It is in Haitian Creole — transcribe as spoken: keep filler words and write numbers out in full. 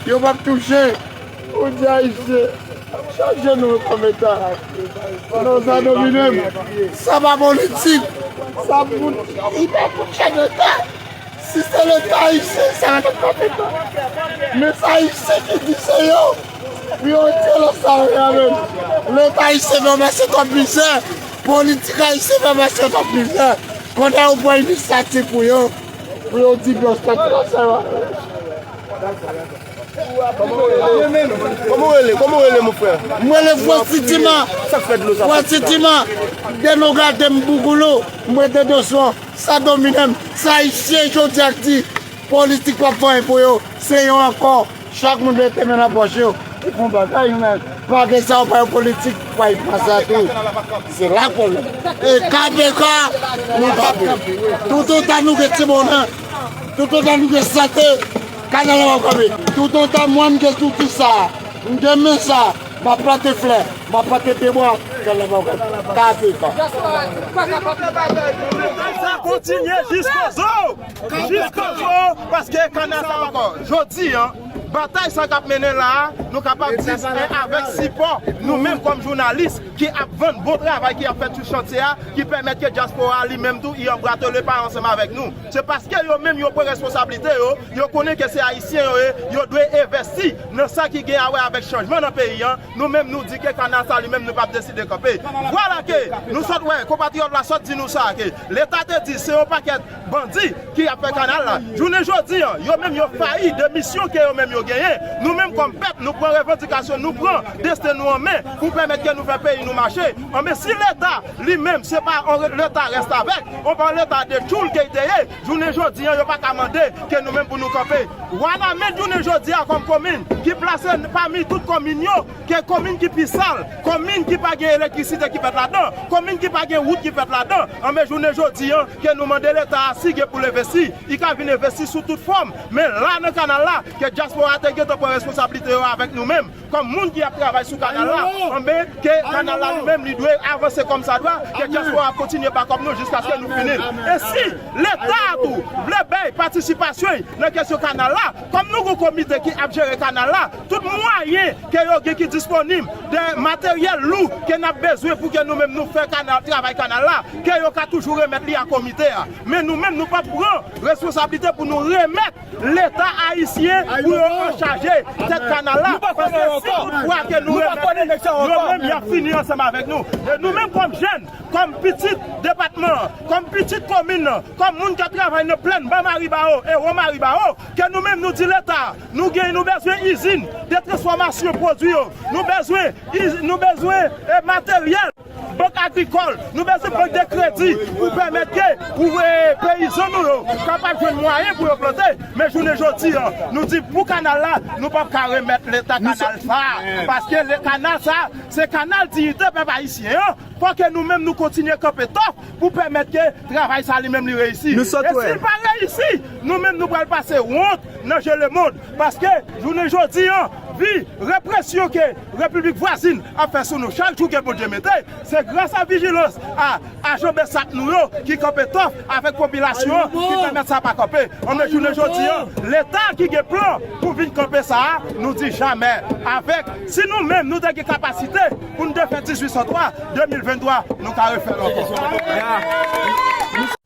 Yo p ap touche. Ou di Ayisyen ap chanje nou kòm Leta. Non, sa domine m. Sa pa politik. Sa pou, li pa pou chèf Leta. Si se Leta ayisyen, sa pa t ap fèt. Men se Ayisyen ki di se yo. Pou yo retire lòt sa yo menm. Leta ayisyen fè mache twòp mizè. Politik ayisyen fè mache twòp mizè. Kounye a yo pran inisyativ pou yo. Pou yo di blan sa yo. Kòman w rele? Kòman w rele? Kòman w rele, mon frè? Mwen rele Francis Timan. Sa k fè dlo sa? Francis Timan. De nou gade m bougoulou, m rete dosman. Sa domine m. Se Ayisyen jodi a k di politik p ap fè anyen pou yo. Se yo ankò. Chak moun mete men nan pòch yo. Li fè yon bagay, men pa gen sa yo pa yo politik. Fay pa sa tou. Se la pwoblèm. E K P K, nou kanpe. Toutotan nou gen ti monnen, toutotan nou gen sante, kanal la p ap kanpe. Toutotan mwen m gen zouti sa, m gen men sa, m ap plante flè, m ap plante pyebwa, kanal la p ap kanpe. K P K. Sa kontinye jiskozo. Jiskozo, paske kanal sa ankò. Jodi a, batay sa k ap mennen la a, nou kapab di se avèk sipò nou menm kòm jounalis ki ap vann bon travay ki ap fèt sou chantye a, ki pèmèt ke dyaspora li menm tou, li an bratele pa ansanm avèk nou. Se paske yo menm yo pran responsablite yo, yo konnen ke se Ayisyen yo ye, yo dwe envèsti nan sa ki gen a wè avèk chanjman nan peyi a. Nou menm nou di ke kanal sa li menm nou p ap deside kanpe. Vwala ke nou sot wè, konpatriyòt la sot di nou sa ke Leta te di se yon pakèt bandi ki ap fè kanal la. Jounen jodi a, yo menm yo fayi de misyon ke yo menm yo genyen. Nou menm kòm pèp, nou pran revandikasyon, nou pran desten nou an men pou pèmèt ke nou fè peyi nou mache. Anben si Leta li menm se pa yon Leta restavèk, yon pa Leta de tchoul ke li te ye, jounen jodi a, yo pa ka mande ke nou menm pou nou kanpe. Wanament jounen jodi a kòm komin ki plase pami tout komin yo, ke komin ki pi sal, komin ki pa gen elektrisite ki fèt ladan, komin ki pa gen wout ki fèt ladan. Anben jounen jodi a, ke nou mande Leta a si gen pou l envesti, li ka vin envesti sou tout fòm. Men la nan kanal la, ke dyaspora te gentan pran responsablite yo avèk nou menm, kòm moun ki ap travay sou kanal la, anben ke kanal la li menm li dwe avanse kòmsadwa, ke dyaspora ap kontinye bakòp nou jiskaske nou fini l. E si Leta a tou vle bay patisipasyon nan kesyon kanal la, kòm nou gon komite ki ap jere kanal la, tout mwayen ke yo gen ki disponib, de materyèl lou ke n ap bezwen pou ke nou menm nou fè kanal, travay kanal la, ke yo ka toujou remèt li a komite a. Men nou menm nou p ap pran responsablite pou nou remèt Leta ayisyen pou yo anchaje tèt kanal la. Paske si tout fwa ke nou remèt li, yo menm y ap fini ansanm avèk nou. E nou menm kòm jèn, kòm pitit depatman an, kòm pitit komin nan, kòm moun k ap travay nan plèn Ba Maribawo e Wo Maribawo, ke nou menm nou di Leta, nou gen, nou bezwen izin de transfòmasyon pwodui yo, nou bezwen iz-, nou bezwen, e, materyèl, bank agrikòl, nou bezwen bank de kredi pou pèmèt ke, pou, e, peyizan nou yo kapab jwenn mwayen pou yo plante. Men jounen jodi a, nou di pou kanal la, nou p ap ka remèt Leta kanal sa a, paske le kanal sa a, se kanal diyite pèp ayisyen an. Fò ke nou menm nou kontinye kanpe tòf pou pèmèt ke travay sa li menm li reyisi. E si l pa reyisi, nou menm nou pral pase wont nan je lemonn. Paske jounen jodi a, vi represyon ke repiblik vwazin ap fè sou nou chak jou ke Bondye mete, se gras a vijilans a ajan bsap nou yo ki kanpe tòf avèk popilasyon an ki pèmèt sa pa kanpe. Anben jounen jodi a, Leta ki gen plan pou vin kanpe sa a, nou di jamè. Avèk, si nou menm nou te gen kapasite pou n te fè dizuit san twa, de mil venntwa, nou ka refè l ankò.